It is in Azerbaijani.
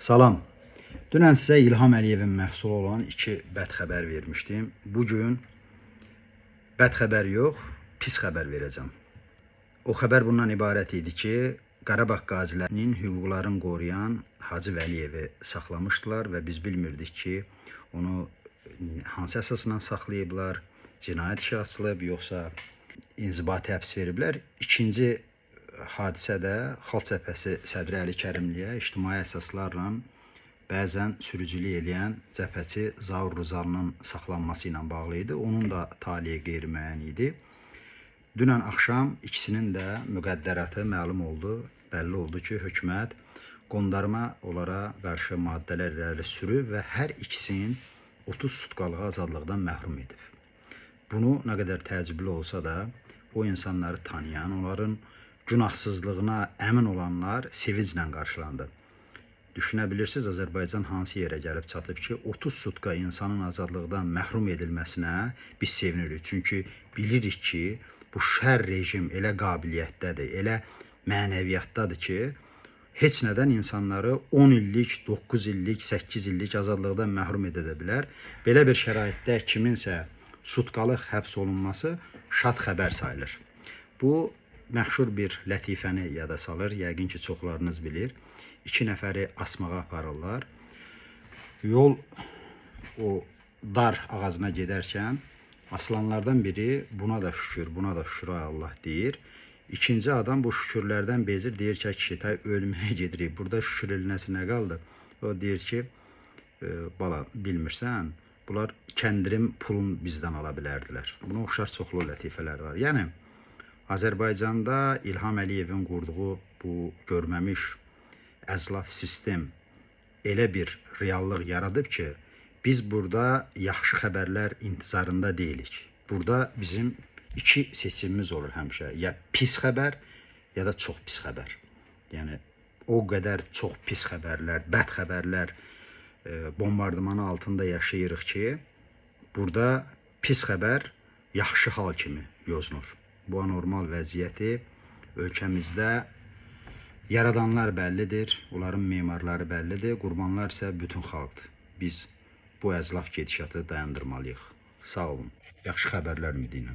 Salam. Dünən sizə İlham Əliyevin məhsulu olan iki bəd xəbər vermişdim. Bu gün bəd xəbər yox, pis xəbər verəcəm. O xəbər bundan ibarət idi ki, Qarabağ qazilərinin hüquqlarını qoruyan Hacı Vəliyevi saxlamışdılar və biz bilmirdik ki, onu hansı əsasla saxlayıblar, cinayət işi açılıb, yoxsa inzibati həbs veriblər. İkinci hadisə də Xalq Cəbhəsi sədri Əli Kərimliyə ictimai əsaslarla bəzən sürücülük eləyən cəbhəçi Zaur Rızalının saxlanması ilə bağlı idi. Onun da taleyi qeyri-müəyyən idi. Dünən axşam ikisinin də müqəddəratı məlum oldu. Bəlli oldu ki, hökumət qondarma onlara qarşı maddələr irəli sürüb və hər ikisinin 30 sutkalığa azadlıqdan məhrum edib. Bunu nə qədər təəccüblü olsa da, o insanları tanıyan, onların günahsızlığına əmin olanlar sevinclə qarşılandı. Düşünə bilirsiniz, Azərbaycan hansı yerə gəlib çatıb ki, 30 sutka insanın azadlıqdan məhrum edilməsinə biz sevinirik. Çünki bilirik ki, bu şər rejim elə qabiliyyətdədir, elə mənəviyyatdadır ki, heç nədən insanları 10 illik, 9 illik, 8 illik azadlıqdan məhrum edə bilər. Belə bir şəraitdə kiminsə sutkalıq həbs olunması şad xəbər sayılır. Bu məşhur bir lətifəni yada salır. Yəqin ki, çoxlarınız bilir. İki nəfəri asmağa aparırlar. Yol o dar ağacına gedərkən aslanlardan biri buna da şükür, buna da şükür ay Allah deyir. İkinci adam bu şükürlərdən bezir, deyir ki, "Ay kişi, tay ölməyə gedirik. Burada şükür eləməsi nə qaldı?" O deyir ki, bala bilmirsən, bunlar kəndirin pulun bizdən ala bilərdilər. Buna oxşar çoxlu lətifələr var. Yəni Azərbaycanda İlham Əliyevin qurduğu bu görməmiş əzlaf sistem elə bir reallıq yaradıb ki, biz burada yaxşı xəbərlər intizarında deyilik. Burada bizim iki seçimimiz olur həmişə. Ya pis xəbər, ya da çox pis xəbər. Yəni o qədər çox pis xəbərlər, bəd xəbərlər bombardımanı altında yaşayırıq ki, burada pis xəbər yaxşı hal kimi yozunur. Bu anormal vəziyyəti ölkəmizdə yaradanlar bəllidir, onların memarları bəllidir, qurbanlar isə bütün xalqdır. Biz bu əzlaf gedişatı dayandırmalıyıq. Sağ olun. Yaxşı xəbərlər ümidi ilə.